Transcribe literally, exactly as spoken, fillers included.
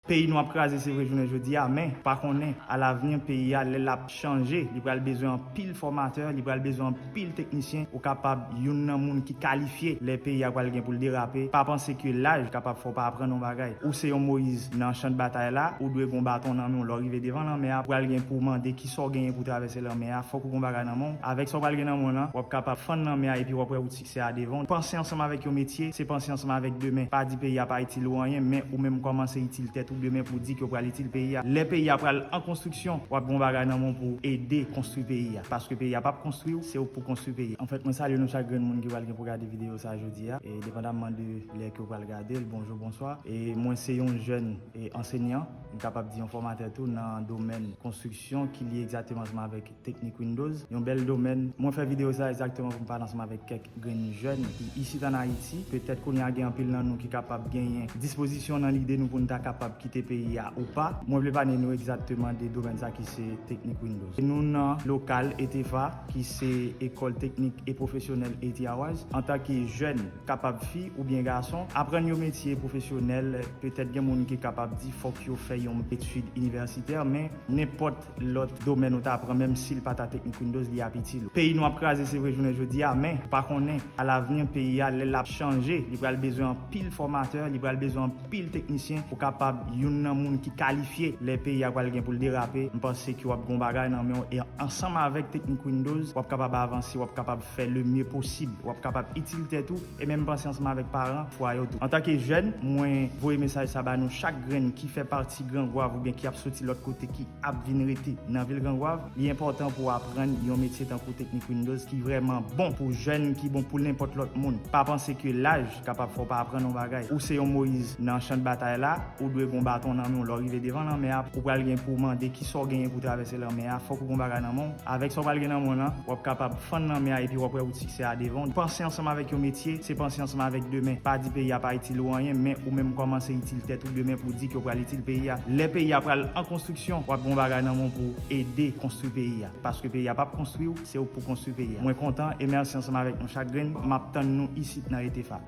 Peyi nou ap kraze, se vre, jounen jodi a, men pa konnen alavni peyi a, lè l ap chanje, li pral bezwen anpil fòmatè, li pral bezwen anpil teknisyen. Ou kapab youn nan moun ki kalifye lè peyi a pral gen pou l derape. Pa panse ke laj kapab fè w pa aprann yon bagay. Ou se yon Moyiz nan chan batay la, ou dwe gon baton nan men w. Lè w rive devan lanmè a, pral gen pou w mande kisa w genyen pou w travèse lanmè a. Fòk ou gon bagay nan men w. Avèk sa w pral gen nan men w lan, w ap kapab fann lanmè a epi w ap wè wout siksè a devan w. Panse ansanm avèk yon metye, se panse ansanm avèk demen. Pa di peyi a pa itil ou anyen, men ou menm kòmanse itil tèt ou demen pou w di ke w pral itil peyi a. Lè peyi a pral an konstriksyon, w ap gon bagay nan men w pou w ede konstwi peyi a. Paske peyi a p ap konstwi w, se ou k pou konstwi peyi a. Anfèt, mwen salye nou chak grenn moun ki pral gen pou gade videyo sa jodi a, e depandamman de lè ke w pral gade l, bonjou, bonswa. E mwen se yon jèn e ansenyan, m kapab di yon fòmatè tou nan domèn konstriksyon ki lye egzakteman ansanm avèk teknik Windows. Yon bèl domèn. Mwen fè videyo sa egzakteman pou m pale ansanm avèk kèk grenn jèn ki isit ann Ayiti. Petèt kounye a gen anpil nan nou ki kapab genyen dispozisyon nan lide nou pou n ta kapab kite peyi a ou pa. Mwen vle pale nou egzakteman de domèn sa ki se teknik Windows. Nou nan lokal ETEFA, ki se École Technique et Professionnelle Haiti Awards. Antanke jèn, kapab fi oubyen gason, aprann yon metye pwofesyonèl, petèt gen moun ki kapab di fòk yo fè yon etid inivèsitè, men nenpòt lòt domèn ou ta pran, menm si l pa ta teknik Windows, li ap itil ou. Peyi nou ap kraze, se vre, jounen jodi a, men pa konnen alavni peyi a, lè l ap chanje, li pral bezwen anpil fòmatè, li pral bezwen anpil teknisyen pou kapab youn nan moun ki kalifye lè peyi a pral gen pou l derape. M panse ke w ap gon bagay nan men w, e ansanm avèk teknik Windows, w ap kapab avanse, w ap kapab fè le mieux posib, w ap kapab itil tèt ou, e menm panse ansanm avèk paran fwa yo tou. Antanke jèn, mwen voye mesaj sa ba nou chak grenn ki fè pati Gran Gwav oubyen ki ap soti lòt kote, ki ap vin rete nan vil Gran Gwav. Li enpòtan pou w aprann yon metye tankou teknik Windows ki vrèman bon pou jèn, ki bon pou nenpòt lòt moun. Pa panse ke laj kapab fè w pa aprann yon bagay. Ou se yon Moyiz nan chan batay la, ou dwe gon baton nan men w. Lè w rive devan lanmè a, ou pral gen pou w mande kisa w genyen pou w travèse lanmè a. Fòk ou gon bagay nan men w. Avèk sa w pral gen nan men w lan, w ap kapab fann lanmè a epi w ap wè wout siksè a devan w. Panse ansanm avèk yon metye, se panse ansanm avèk demen. Pa di peyi a pa itil ou anyen, men ou menm kòmanse itil tèt ou demen pou w di ke w pral itil peyi a. Lè peyi a pral an konstriksyon, w ap gon bagay nan men w pou w ede konstwi peyi a. Paske peyi a p ap konstwi w, se ou k pou konstwi peyi a. Mwen kontan e mèsi ansanm avèk nou chak grenn. M ap tann nou isit nan ETEFA.